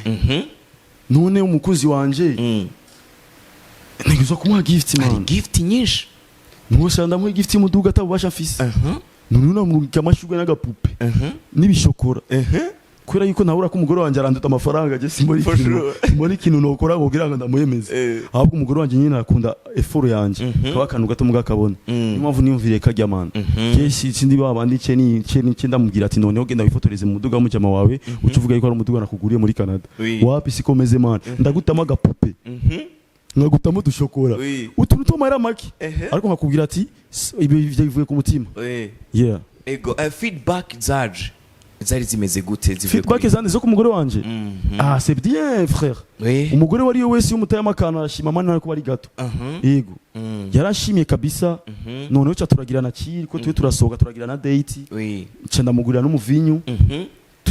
S1: None umukunzi wanje ntegerezwa kumuha gift.
S2: Hari
S1: Man,
S2: gift nyinshi.
S1: mwose ndamuha gift y'umuduga atabubasha mfise. None unamurungika amashurwe n'agapupe n'ibishokora, kubera yuko ntabura ko umugore wanjye aranduta amafaranga, je simbona
S2: For
S1: ikintu,
S2: sure.
S1: simbona ikintu nokora kugira ngo ndamuhemeze. Ahubwo umugore wanjye nyine arakunda effort yanje, kaba akantu gato mugakabona. Niyo mpamvu niyumviriye kajya, man. Kenshi sindi ba bandi ce ni ce ni ce, ndamubwira ati: "Noneho genda wifotoreze mu muduga w'umujama wawe, uca uvuga yuko ari umuduga nakuguriye muri Canada." Wapi, siko meze, man. Ndagutamo agapupe, nkagutamo udushokora, utuntu tw'amahera make, ariko nkakubwira ati: "Ibi bivuye ku mutima." Yeah.
S2: Ego, feedback zaje zari zimeze gute zivuye
S1: Feedback zandi zo ku mugore wanje? Ah, c'est bien, frère. Umugore wari we wese iyo umutayemo akantu arashima, man, ariko ari gato. Yego. Yarashimye kabisa. Noneho ca turagirana kiri ko twe turasohoka, turagirana date. Nca ndamugurira n'umuvinyu.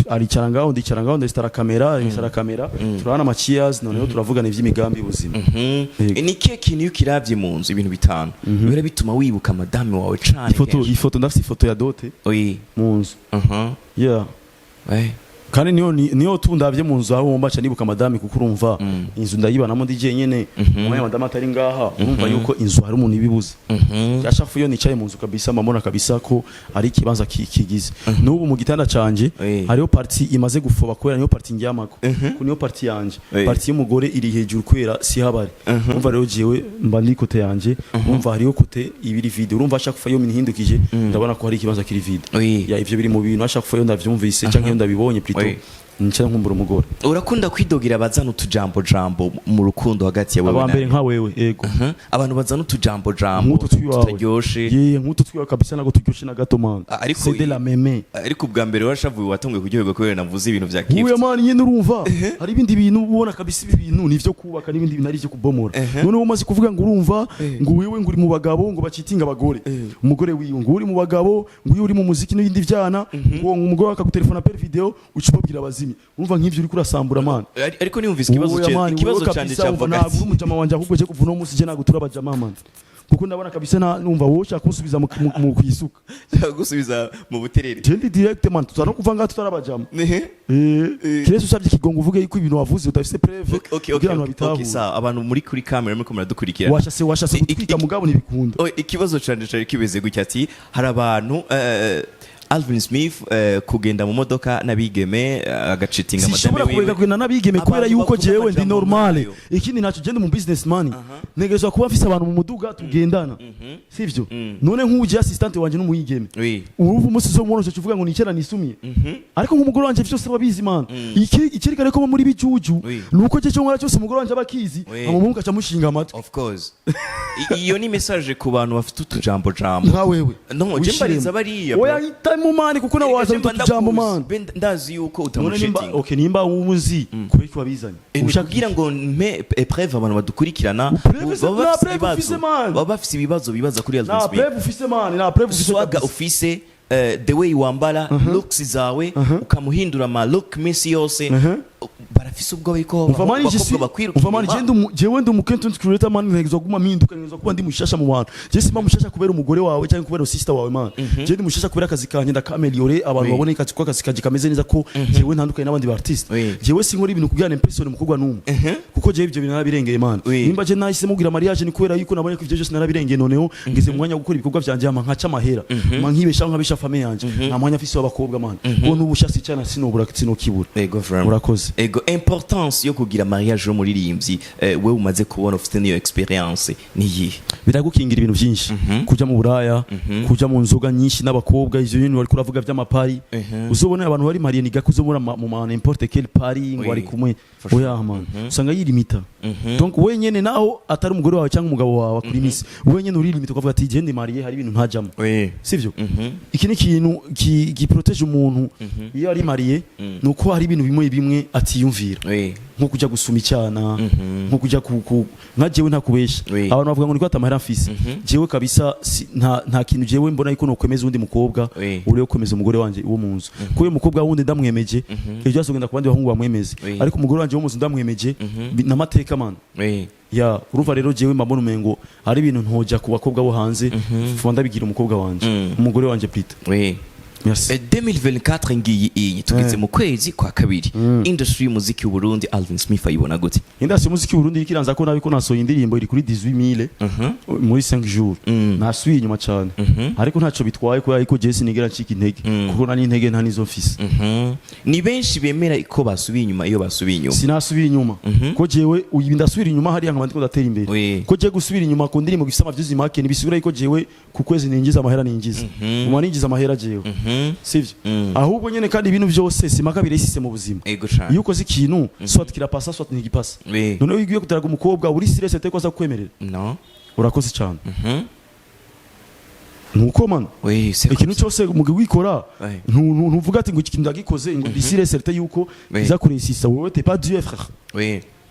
S1: Aricara ngaho, ndicara ngaho, ndesitara kamera, ndesitara kamera, turahana ama cheers, noneho turavugana ivy'imigambi y'ubuzima. Yego.
S2: Ni kihe kintu iyo ukiravye mu nzu, ibintu bitanu bihora bituma wibuka madame wawe cane
S1: Ifoto.
S2: kenshi?
S1: Ifoto, ndafise ifoto ya dot mu nzu. Yeah. Kandi niyo tundavye mu nzu aho mba, nibuka madame, kuko urumva inzu ndayibanamo ndi jenyene. Umwanya madame atari ngaha, urumva yuko inzu hari umuntu ibibuze. Yashafu iyo nicaye mu nzu kabisa, mbona kabisa ko ari ikibanza kigize. N'ubu mu gitanda canje hariho partie imaze gufoba kubera niyo partie ndyamako, ko niyo partie yanje. Partie y'umugore iri hejuru kubera si habari. Urumva rero jewe mba ndi côté yanje, urumva hariho côté ibiri vide. Urumva ashaka kufa iyo minihindukije, ndabona ko hari ikibanza kiri vide. Ya, ivyo biri mu bintu ashaka kufa iyo ndavyumvise canke iyo ndabibonye plutôt, nca nkumbura umugore.
S2: Urakunda kwidogera abazana utujambo jambo mu rukundo hagati yawe
S1: Aba mbere nka wewe, yego.
S2: Abantu bazana utujambo jambo
S1: Nk'utu twiwawe.
S2: tutaryoshe.
S1: Ye, nk'utu twiwawe kabisa, ntabwo turyoshe na gato, man.
S2: Ah, ariko
S1: C'est de la meme.
S2: Ariko ubwa mbere warashavuye, watunguye kuryoherwa kubera navuze ibintu vya gift.
S1: Uya man, nyine urumva hari ibindi bintu ubona kabisa ibi bintu ni ivyo kubaka n'ibindi bintu ari ivyo kubomora. Noneho umaze kuvuga ngo urumva ngo wewe ngo uri mu bagabo ngo bacitinga abagore, umugore wiwe ngo uri mu bagabo, ngo iyo uri mu muziki n'ibindi vyana, ngo umugore akagutelefona per video uca ubabwira abazimye. Urumva nk'ivyo uri kurasambura, man.
S2: Ariko niyumvise ikibazo
S1: Oya, man,
S2: ikibazo
S1: wewe
S2: canje
S1: kabisa, umva,
S2: cyavuga
S1: ntabwo uri umujama wanje, ahubwo je kuva uno munsi je ntabwo turi abajama, man, kuko ndabona kabisa numva wowe ushaka kunsubiza mu kwisuka.
S2: Gusubiza mu buterere.
S1: Je ndi direct, man, tuza no kuva ngaha tutari abajama.
S2: Ehe.
S1: Kiretse usabye ikigongo, uvuge yuko ibintu wavuze utafise preuve
S2: Okay,
S1: kugira ngo
S2: okay,
S1: babitahure.
S2: Sawa, abantu muri kuri camera muriko muradukurikira.
S1: Washase gutwika, mugabo ntibikunda.
S2: Oh, ikibazo canje cari kimeze gutya, ati hari abantu Alvin Smith kugenda mu modoka n'abigeme, agacitinga madame
S1: Sinshobora kureka
S2: wiwe.
S1: kugenda n'abigeme kubera
S2: Abantu
S1: yuko
S2: bavuga
S1: jewe ndi
S2: amajambo
S1: normale.
S2: nkayo.
S1: Ikindi naco, genda mu businessman, ntegerezwa kuba mfise abantu mu muduga tugendana, sivyo? None nk'uje assistante wanje n'umuyigeme, uruva umunsi zo mubona uvuga ngo nicara nisumye, ariko nk'umugore wanje vyose ababizi, man. Iki icyerekana ko muri bijuju nuko cyo nkora cyose umugore wanje abakizi. Amumungu aca mushinga amatwi.
S2: Of course. Iyo ni message ku bantu bafite utujambo jambo.
S1: Nka wewe.
S2: No, je
S1: Wishiremo.
S2: mbariza bariya, bro.
S1: Oya, hitamo, man, kuko nawe waza
S2: Erega je mba
S1: utujambo,
S2: ndakuzi.
S1: man.
S2: Be ndazi yuko
S1: None nimba
S2: utamushitinga.
S1: Okay, nimba wuzi, kubera ko wabizanye?
S2: Ushaka kugira ngo mpe preuve abantu badukurikirana
S1: Preuve
S2: baba
S1: nta
S2: bafise
S1: preuve
S2: ibibazo.
S1: ufise, man.
S2: Baba bafise ibibazo bibaza kuri Alvin
S1: Nta
S2: Smith.
S1: preuve ufise, man, nta preuve ufise
S2: Swaga
S1: kabisa.
S2: ufise, the way wambara, looks zawe, ukamuhindura ama look minsi yose. Barafise ubwoba yuko
S1: Umva man, je suis
S2: abakobwa bakwiruka
S1: umva man,
S2: inyuma.
S1: jewe ndi umu content creator man, ntegerezwa kuguma mpinduka, ntegerezwa kuba ndi mushasha mu bantu. Je simba mushasha kubera umugore wawe cyangwa kubera sister wawe man. Je ndi mushasha kubera akazi kanje ndakaméliore, abantu babone akazi, ko akazi kanje kameze neza, ko jewe ntandukanye n'abandi ba artiste. Jewe sinkora ibintu kugira impression umukobwa n'umwe, kuko jewe ibyo bintu narabirengeye man. Nimba je nahisemo kugira mariage, ni kubera yuko nabonye ko ivyo byose narabirengeye. Noneho ngeze mu mwanya wo gukora ibikorwa vyanje, hama nkaca amahera, ma nkibeshaho, nkabesha famille yanje. Nta mwanya mfise w'abakobwa man, kuko n'ubu shasi cyane sinobura, sinokibura.
S2: Ego vraiment.
S1: Urakoze.
S2: Ego, importance yo kugira mariage y'umuririmbyi, wewe umaze kubona, ufite niyo experience, ni iyihe?
S1: Biragukingira ibintu byinshi: kuja mu buraya, kuja mu nzoga nyinshi n'abakobwa, ivyo bintu bariko uravuga vy'amapari. Uzobona abantu bari mariés ni gake uzobona mu ma n'importe quel party ngo ari kumwe.
S2: For sure.
S1: Oya man, usanga yilimita. Donc wenyene, naho atari umugore wawe cyangwa umugabo wawe kuri misi, wenyene urilimita ukavuga ati: "Je ndi marié, hari ibintu ntajamo." Sivyo? Iki ni ikintu giprotège umuntu iyo ari marié, nuko hari ibintu bimwe bimwe atiyumvira, nko kujya gusuma icyana, nko kujya nka jewe ntakubesha. Abantu bavuga ngo niko atamahera mfise. Jewe kabisa nta kintu jewe mbona yuko nokwemeza undi mukobwa uri kwemeza umugore wanje wo mu nzu, kuko uyu mukobwa wundi ndamwemeje, ejo azogenda ku bandi bahungu bamwemeze. Ariko umugore wanje wo mu nzu ndamwemeje, n'amateka man. Ya, urumva rero jewe mbona umengo hari ibintu ntoja ku bakobwa bo hanze, fuba ndabigira umukobwa wanje, umugore wanje plutôt. Merci.
S2: 2024 ngiyi, iyi tugeze mu kwezi kwa kabiri. Industry y'umuziki w'u Burundi, Alvin Smith ayibona gute?
S1: Industry y'umuziki w'u Burundi iriko iranza ko nabi, ko nasohoye indirimbo iri kuri 18000 muri 5 jours. Nasubiye inyuma cyane, ariko ntacyo bitwaye, kubera yuko jewe sinigera ncika intege, kuko nta n'intege nta nizo mfise.
S2: Ni benshi bemera ko basubiye inyuma iyo basubiye inyuma.
S1: Sinasubira inyuma, ko jewe uyu ndasubira inyuma hariya nkaba ndiko ndatera imbere. Ko jewe gusubira inyuma ku ndirimbo gifise amavyuzi make ntibisigura yuko jewe ku kwezi ninjiza amahera ninjiza, nguma ninjiza amahera jewe, sivyo? Ahubwo nyene kandi ibintu byose simaka biresise mu buzima.
S2: Ego cane.
S1: Iyo ukoze ikintu, soit kirapasa, soit ntigipasa. Noneho iyo ugiye kudaraga umukobwa uri stress ko aza kukwemerera.
S2: No.
S1: Urakoze cyane. Nuko man,
S2: Oui, c'est
S1: ikintu
S2: comme ça.
S1: cyose mu wikora, ntuvuga ati ngo iki kintu ndagikoze ngo ndi sûr certain yuko iza kuresisa. Wowe t'es pas Dieu, frère.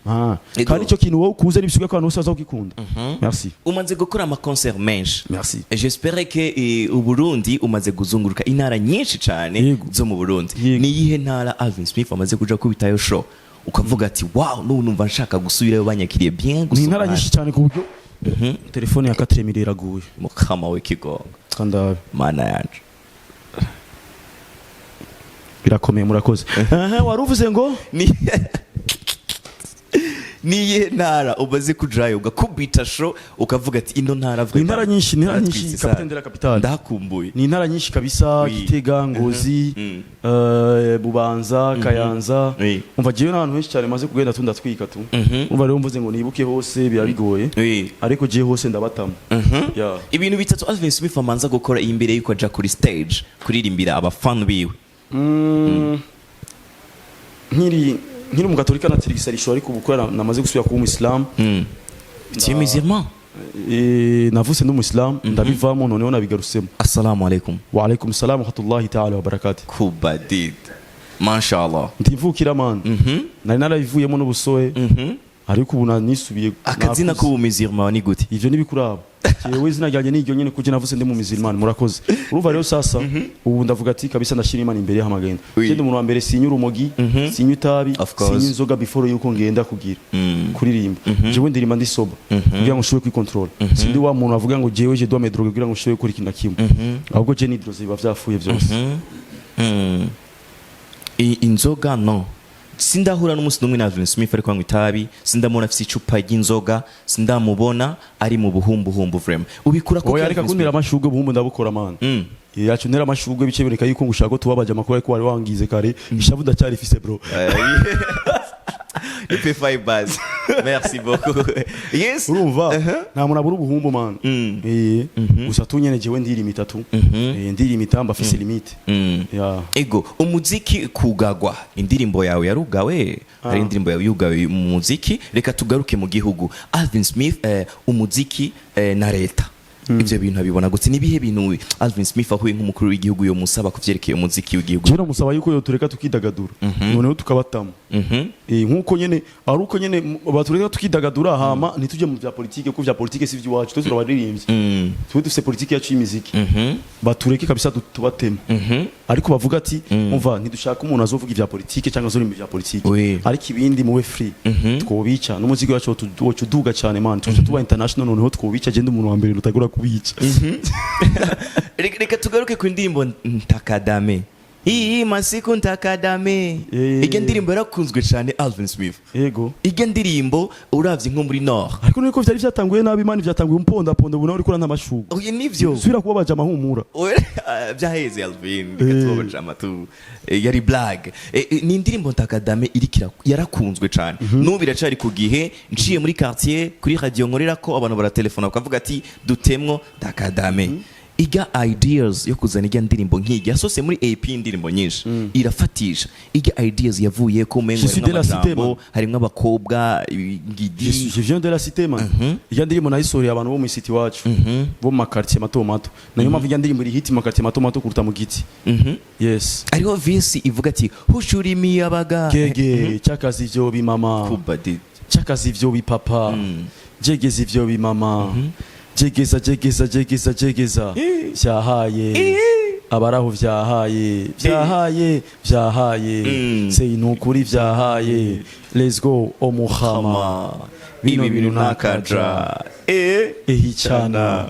S1: Ah.
S2: Ego.
S1: Kandi icyo kintu wowe ukuze n'ibisigaye ko abantu bose bazakugikunda. Merci.
S2: Umaze gukora ama concert menshi.
S1: Merci.
S2: J'espère que Uburundi umaze kuzunguruka intara nyinshi cyane zo mu Burundi. Ni iyihe ntara Alvin Smith amaze kuja kubitayo show ukavuga ati: "Wow, n'ubu numva nshaka gusubirayo, banyakiriye bien"?
S1: Ni
S2: Gusumba
S1: intara
S2: ahandi?
S1: nyinshi cyane, ku buryo telefone ya 4 mille iraguye.
S2: Mukama w'ikigongo.
S1: Kandabe.
S2: Mana yanje.
S1: Birakomeye, murakoze. Aha wari uvuze ngo?
S2: Ni iyihe ntara umaze kujayo ugakubita show ukavuga ati: "Ino ntara
S1: Ni intara nyinshi, ni intara nyinshi.
S2: Naratwitse
S1: Capitaine
S2: sana.
S1: de la capitale.
S2: Ndahakumbuye."
S1: Ni intara nyinshi kabisa. Gitega, Ngozi, Bubanza, Kayanza. Umva, jewe n'ahantu henshi cyane maze kugenda tu ndatwika tu. Umva rero, mvuze ngo nibuke hose biba bigoye, ariko jewe hose ndabatamo. Yeah.
S2: Ibintu bitatu Alvin Smith amanza gukora imbere yuko aja kuri stage kuririmbira abafan biwe.
S1: Nkiri umugatolika natira igisarisho, ariko ubu kubera namaze gusubira kuba umuyisilamu.
S2: Tu es musulman?
S1: Navutse ndi umuyisilamu, ndabivamo, noneho nabigarusemo.
S2: Assalamu alaikum.
S1: Wa alaikum salam wa rahmatullahi ta'ala wa barakatuh.
S2: Kubadid, mashallah.
S1: Ndivukira man, nari narabivuyemo n'ubusohe, ariko ubu nisubiye.
S2: Akazina
S1: Nakuze.
S2: k'ubumizirma ni gute?
S1: Ivyo ntibikuraba, jewe izina ryanjye ni iryo nyene, kuko navutse ndi mu musulman. Murakoze. Urumva rero sasa ubu ndavuga ati kabisa ndashira Imana imbere y'amagenda. Genda umuntu wa mbere, sinyura urumogi, sinywa itabi,
S2: Of course.
S1: sinywa inzoga before yuko ngenda kugira kuririmba. Jewe ndirimba ndi sober kugira ngo nshobore kwicontrol. Sindi wa muntu avuga ngo jewe je dois me droguer kugira ngo nshobore gukora ikintu na kimwe, ahubwo je nidroze biba vyapfuye byose.
S2: Inzoga no sindahura n'umunsi n'umwe na Alvin Smith ariko anywa itabi, sindamubona afise icupa ry'inzoga, sindamubona ari mu buhumbuhumbu. Vraiment, ubikura ko?
S1: Oya, reka kuntera amashurwe, buhumbu ndabukora man. Yacu ntera amashurwe bice bereka yuko ngushaka ko tubabaje amakuru, ariko wari wangize kare, ishavu ndacyarifise bro.
S2: Ipe five buzz, merci beaucoup, yes.
S1: Urumva, nta muntu abura ubuhumbu man. Gusa tu nyene jewe ndirimita tu. Ndirimita, mba fise limite. Ya.
S2: Ego, umuziki kugagwa, indirimbo yawe yarugawe, hari indirimbo yawe yugawe mu muziki. Reka tugaruke mu gihugu, Alvin Smith, umuziki na leta. Ivyo bintu abibona gute? Nibihe bintu Alvin Smith ahuye nk'umukuru w'igihugu yo musaba kuvyerekeye umuziki w'igihugu?
S1: Jewe namusaba yuko yotureka tukidagadura, noneho tukabatamo. Nkuko nyene ari uko nyene batureka tukidagadura, hama ntitujye mu vya politike, kuko vya politike si ivy'iwacu. Twese turabaririmbyi, twe dufise politike yacu y'imiziki. Batureke kabisa tubateme, ariko bavuga ati: "Umva, ntidushaka umuntu azovuga ivya politike cyangwa azorimba ivya politike, ariko ibindi mube free." Twobica n'umuziki wacu woca uduga cyane, man, tuca tuba international. Noneho twobica, genda umuntu wa mbere rutagura kubica.
S2: Reka tugaruke ku ndirimbo Ntakadame, iyi masiku Ntakadame. Iyo ndirimbo yarakunzwe cyane, Alvin Smith.
S1: Yego.
S2: Iyo ndirimbo uravye nko muri Nord.
S1: Ariko niko vyari vyatanguye nabi, man, vyatanguye umponda ponda, ubu nawe uriko uranta amashurwe.
S2: Oya, nivyo.
S1: Subira kuba baja amahumura.
S2: Oya, vyaheze, Alvin, reka tubabaje amatu. Yari blague. Ni indirimbo Ntakadame irikira yarakunzwe cyane, n'ubu iracari ku gihe. Nciye muri quartier, kuri radio nkorera ko, abantu baratelefona bakavuga ati: "Dutemwo Ntakadame." Iga ideas yo kuzana ijya ndirimbo nk'ijya yasose muri AP, indirimbo nyinshi irafatisha. Ijya ideas yavuye ko umengo
S1: Je suis de la cité, man.
S2: harimwo abakobwa ngidi.
S1: Je viens de la cité, man. Ijya ndirimbo nayisoreye abantu bo mu city wacu, bo mu makartier mato mato. Nayo mpamvu ijya ndirimbo iri hit mu makartier mato mato kuruta mu giti. Yes.
S2: Hariho verse ivuga ati: "Hushura imiyabaga."
S1: Gege cyakazi ivyo bimama.
S2: Kubadi.
S1: Cyakazi ivyo bipapa. Jegeza ivyo bimama. Jegeza, jegeza, jegeza, jegeza. Vyahaye. Abaraho vyahaye. Vyahaye, vyahaye. Say nukuri vyahaye. Let's go omuhama.
S2: Bino bintu ntakaja.
S1: Ehichana.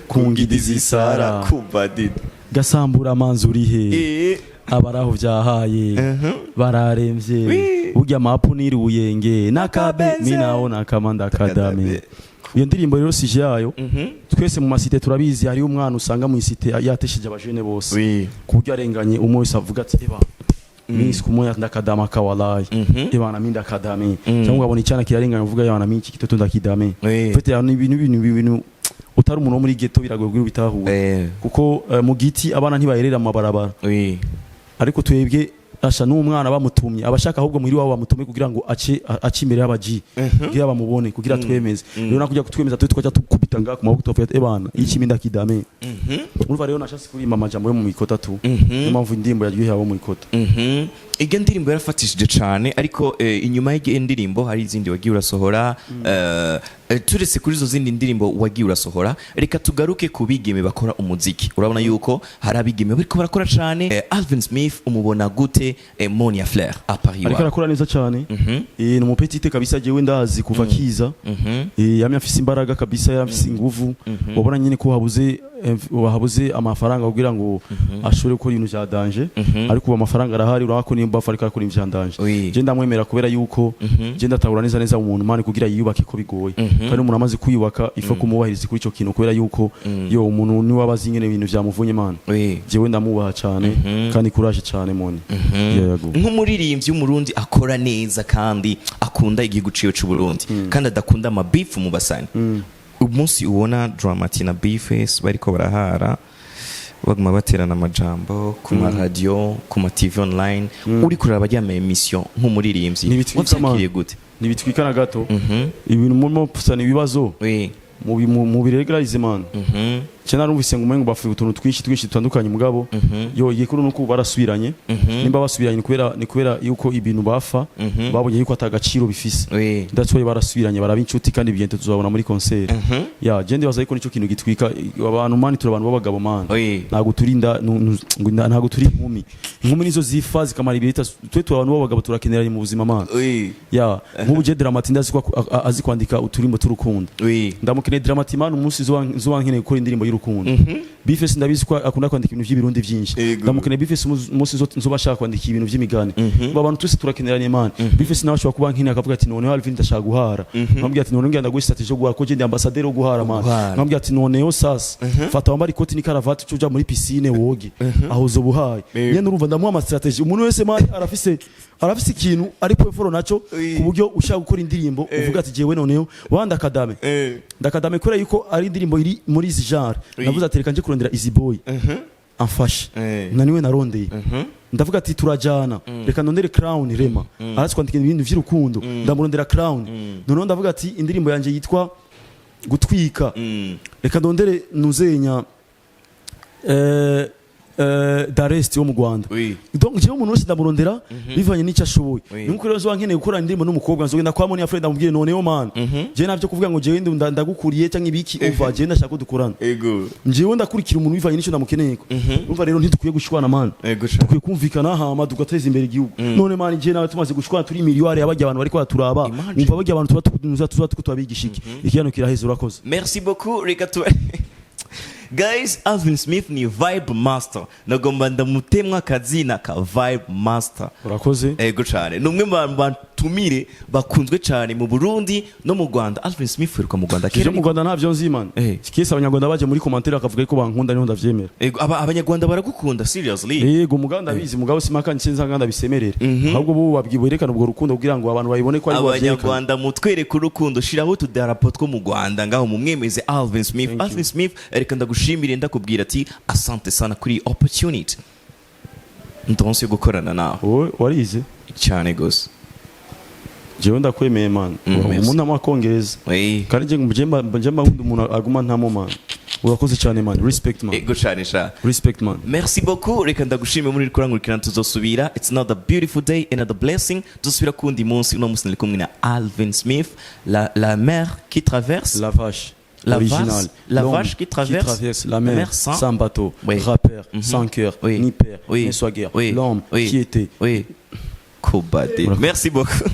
S1: Kungidi zisara.
S2: Kubadi.
S1: Gasambura amanzi urihe? Abaraho vyahaye bararemvye, burya mapu niruyenge nakabe minaona kama ndakadame. Iyo ndirimbo rero sujet yayo, twese mu ma cité turabizi, hariyo umwana usanga mu cité yatesheje abajene bose, ku buryo arenganye umwe wese avuga ati: "Eba mimi siku moja ndakadama kawalayi, eba na mimi ndakadame." Cyangwa ukabona icyana kirarenganye uvuga: "Eba na mimi iki kitoto ndakidame." En fait, ni ibintu utari umuntu wo muri ghetto biragoye kugira ubitahure, kuko mu giti abana ntibayerera mu mabarabara. Ariko twebwe asha n'umwana bamutumye abashaka ahubwo muhiri wabo bamutume kugira ngo ace imbere y'abaji, kugira bamubone, kugira twemeze. Rero nakujya kutwemeza, twe twajya tukubita ngaha ku maboko, tukavuga ati: "Ebana, iki minda kidame." Urumva rero nashatse kuririmba amajambo yo mu mikota tu, niyo mpamvu indirimbo yaryoheye abo mu mikota.
S2: Iyo ndirimbo yarafatishije cyane, ariko inyuma y'iyo ndirimbo hari izindi wagiye urasohora. Turetse kuri izo zindi ndirimbo wagiye urasohora, reka tugaruke ku bigeme bakora umuziki. Urabona yuko hari abigeme bariko barakora cyane. Alvin Smith, umubona gute Monia Flair à Paris?
S1: Ariko arakora neza cyane. Ni umupetite kabisa, jewe ndazi kuva kiza. Yamye afise imbaraga kabisa, yamye inguvu. Wabona nyine ko habuze amafaranga kugira ngo ashobore gukora ibintu vya danger, ariko ubu amafaranga arahari, urabona ko nimba ariko arakora ibintu vya danger. Je ndamwemera kubera yuko je ndatahura neza neza umuntu, man, kugira yiyubake ko bigoye, kandi umuntu amaze kwiyubaka ifa kumubahiriza kuri ico kintu, kubera yuko yo umuntu niwe aba azi ingene ibintu vyamuvunye, man. Jewe ndamubaha cyane, kandi courage cyane, Moni. Yego.
S2: Nk'umuririmbyi w'Umurundi akora neza kandi akunda igihugu ciwe c'u Burundi, kandi adakunda amabifu mu basani, umunsi ubona Dramati na Bface bariko barahara, baguma baterana amajambo ku maradiyo, ku ma TV online, uri kuraba ryama émission, nk'umuririmbyi
S1: Ntibitwika, man.
S2: wavyakiriye gute?
S1: Ntibitwika na gato. Ibintu murimo gusana ibibazo mu biregularize, man. Cyane narumvise ngo umengo bafuye utuntu twinshi twinshi dutandukanye, mugabo yo igikuru nuko barasubiranye. Nimba basubiranye ni kubera yuko ibintu bafa babonye yuko atagaciro bifise. That's why barasubiranye, baraba inshuti, kandi bientôt tuzabona muri concert. Ya je ndibaza yuko nico kintu gitwika abantu, man. Turi abantu b'abagabo, man. Ntabwo turinda ntabwo turi inkumi. Inkumi nizo zifa zikamara ibihe bitatu. Twe turi abantu b'abagabo, turakeneranye mu buzima, man. Ya nk'ubu je Dramati ndazi ko azi kwandika uturimbo t'urukundo. Ndamukeneye Dramati, man, umunsi nzoba nkeneye gukora indirimbo y'urukundo. Bifesi ndabizi ko akunda kwandika ibintu by'ibirundi byinshi. Ndamukeneye Bifesi umunsi nzoba ashaka kwandika ibintu by'imigani. Ubu abantu twese turakeneranye, man. Bifesi nawe ashobora kuba nkeneye akavuga ati: "Noneho Alvin, ndashaka guhara." Nkamubwira ati: "Noneho ngenda guha strategie yo guhara, ko je ndi ambassadeur wo guhara, man."
S2: Guhara.
S1: Nkamubwira ati: "Noneho sasa fata wambare ikoti n'ikaravati, uce uja muri piscine woge, aho uzoba uhaye." Nyene urumva ndamuha ama strategie. Umuntu wese, man, arafise ikintu ari fort naco, ku buryo ushaka gukora indirimbo uvuga ati: "Jewe noneho wanda kadame." Ndakadame kubera yuko ari indirimbo iri muri izi genre. Navuze ati: "Reka nje kurondera Easy Boy amfashe." Naniwe narondeye, ndavuga ati: "Turajana, reka ndondere Crown Rema, arazi kwandika ibintu vy'urukundo." Ndamurondera Crown. Noneho ndavuga ati indirimbo yanje yitwa Gutwika. Reka ndondere nuzenya Darest wo mu Rwanda. Donc jewe umuntu wese ndamurondera bivanye n'icyo ashoboye. Nuko rero nzoba nkeneye gukora indirimbo n'umukobwa, nzogenda kwa Monia Fred, ndamubwire: "Noneho man, jewe navyo kuvuga ngo jewe ndagukuriye cyangwa ibiki, umva, jewe ndashaka ko dukorana." Jewe ndakurikira umuntu bivanye n'icyo ndamukeneye. Umva rero, ntidukwiye gushwana, man. Dukwiye kumvikana, hama tugateza imbere igihugu. None man, jewe nawe tumaze gushwana, turi miliyari y'abajya abantu bariko baraturaba.
S2: Imagine.
S1: Umva, bajya abantu tuba tuba tuba tubabigisha iki? Ikiganiro kiraheze, urakoze.
S2: Merci beaucoup. Reka tu guys, Alvin Smith ni Vibe Master. Nagomba ndamutemwa akazina ka Vibe Master.
S1: Urakoze.
S2: Ego cyane, ni umwe mu bantu batumire bakunzwe cyane mu Burundi no mu Rwanda. Alvin Smith wiruka mu Rwanda
S1: Kera
S2: kera.
S1: mu Rwanda ntavyo nzi, man. Kese abanyarwanda baje muri commentaire bakavuga ko bankunda, niho ndavyemera.
S2: Ego, abanyarwanda baragukunda, seriously.
S1: Yego, muganda bizi, mugabo simaka nsinza nganda bisemerere, ahubwo bo babwiwerekana ubwo rukundo kugira ngo abantu babibone ko ari bo bavyerekana.
S2: Abanyarwanda mutwereke urukundo, shiraho utudarapo two mu Rwanda ngaho mumwemeze Alvin Smith.
S1: Thank you.
S2: Alvin Smith, reka ndagushimire, ndakubwira ati asante sana kuri opportunity ndonse yo gukorana nawe.
S1: Wowe warize?
S2: Cyane gose.
S1: Jewe ndakwemeye, man.
S2: Merci.
S1: Umuntu amakongereza. Kandi je mba nkunda umuntu aguma ntamo, man. Urakoze cyane, man. Respect, man.
S2: Ego cyane sha.
S1: Respect, man.
S2: Merci beaucoup. Reka ndagushime muri kurankurikirana, tuzosubira. It's another beautiful day, another blessing. Tuzosubira kundi munsi. Uno munsi nari kumwe na Alvin Smith, la mer qui traverse
S1: La vache
S2: La
S1: originale.
S2: La
S1: L'homme
S2: vache qui traverse
S1: la mer,
S2: mer
S1: sans bateau. Rappeur sans cœur, ni père, ni swagger. L'homme qui était.
S2: Oui, Kobade.
S1: Urakoze.
S2: Merci beaucoup.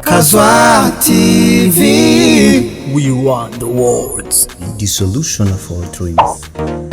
S3: Kazwa TV.
S4: We want the world.
S5: The solution of all dreams.